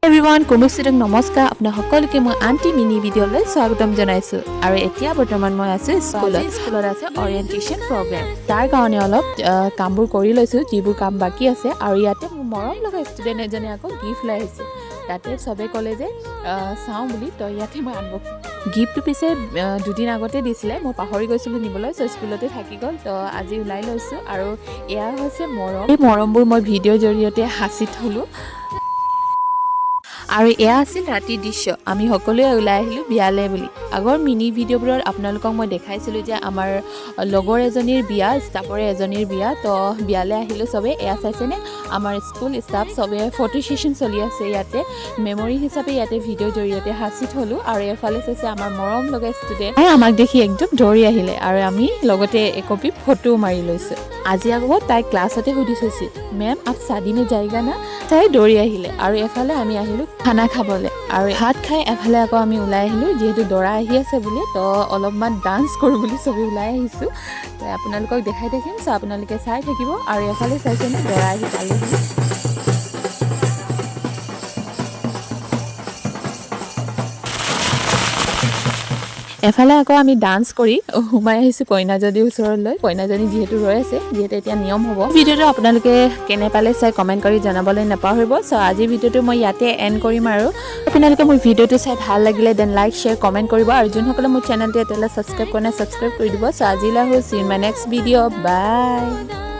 Everyone, কুমুচিদক নমস্কাৰ। আপোনাক সকলোকে মই আণ্টি মিনি ভিডিঅ'লৈ স্বাগতম জনাইছোঁ। আৰু এতিয়া বৰ্তমান মই আছোঁ স্কুলত। স্কুলত আছে অৰিয়েণ্টেশ্যন প্ৰগ্ৰেম, তাৰ কাৰণে অলপ কামবোৰ কৰি লৈছোঁ, যিবোৰ কাম বাকী আছে। আৰু ইয়াতে মোৰ মৰম লগা ষ্টুডেণ্ট এজনে আকৌ গিফ্ট লৈ আহিছে। তাতে চবে ক'লে যে চাওঁ বুলি। তো ইয়াতে মই আনবক্স গিফ্টটো পিছে 2 দিন আগতে দিছিলে, মই পাহৰি গৈছিলোঁ নিবলৈ। চ' স্কুলতে থাকি গ'ল, তো আজি ওলাই লৈছোঁ। আৰু এয়া হৈছে মৰম। এই মৰমবোৰ মই ভিডিঅ'ৰ জৰিয়তে সাঁচি থ'লোঁ। আৰু এয়া আছিল ৰাতিৰ দৃশ্য। আমি সকলোৱে ওলাই আহিলোঁ বিয়ালৈ বুলি। আগৰ মিনি ভিডিঅ'বোৰত আপোনালোকক মই দেখাইছিলোঁ যে আমাৰ লগৰ এজনীৰ বিয়া, ষ্টাফৰে এজনীৰ বিয়া। তো বিয়ালৈ আহিলোঁ চবেই। এয়া চাইছেনে, আমাৰ স্কুল ষ্টাফ চবে ফটো ছেশ্যন চলি আছে ইয়াতে। মেমৰি হিচাপে ইয়াতে ভিডিঅ'ৰ জৰিয়তে সাঁচি থ'লোঁ। আৰু এফালে চাইছে, আমাৰ মৰম লগা ষ্টুডেণ্ট আমাক দেখি একদম দৌৰি আহিলে আৰু আমি লগতে একপি ফটোও মাৰি লৈছোঁ। আজি আকৌ তাই ক্লাছতে সুধি থৈছিল, "মেম, आप शादी में जाएगा ना?" তাই দৌৰি আহিলে। আৰু এফালে আমি আহিলোঁ খানা খাবলৈ আৰু ভাত খাই এফালে আকৌ আমি ওলাই আহিলোঁ, যিহেতু দৰা আহি আছে বুলি। তো অলপমান ডান্স কৰোঁ বুলি চবেই ওলাই আহিছোঁ। তো আপোনালোকক দেখাই থাকিম, চ' আপোনালোকে চাই থাকিব। আৰু এফালে চাইছেনে, দৰা আহি পালেহি। এফালে আকৌ আমি ডান্স কৰি সোমাই আহিছোঁ কইনাজনীৰ ওচৰলৈ। কইনাজনী যিহেতু ৰৈ আছে, যিহেতু এতিয়া নিয়ম হ'ব। ভিডিঅ'টো আপোনালোকে কেনে পালে চাই কমেণ্ট কৰি জনাবলৈ নাপাহৰিব। চ' আজিৰ ভিডিঅ'টো মই ইয়াতে এণ্ড কৰিম। আৰু আপোনালোকে মোৰ ভিডিঅ'টো চাই ভাল লাগিলে then like, share, comment কৰিব। আৰু যোনসকলে মোৰ চেনেলটো এতিয়ালৈ ছাবস্ক্ৰাইব কৰা নাই, ছাবস্ক্ৰাইব কৰি দিব। চ' আজিলৈ আহোঁ। See in my next video. Bye.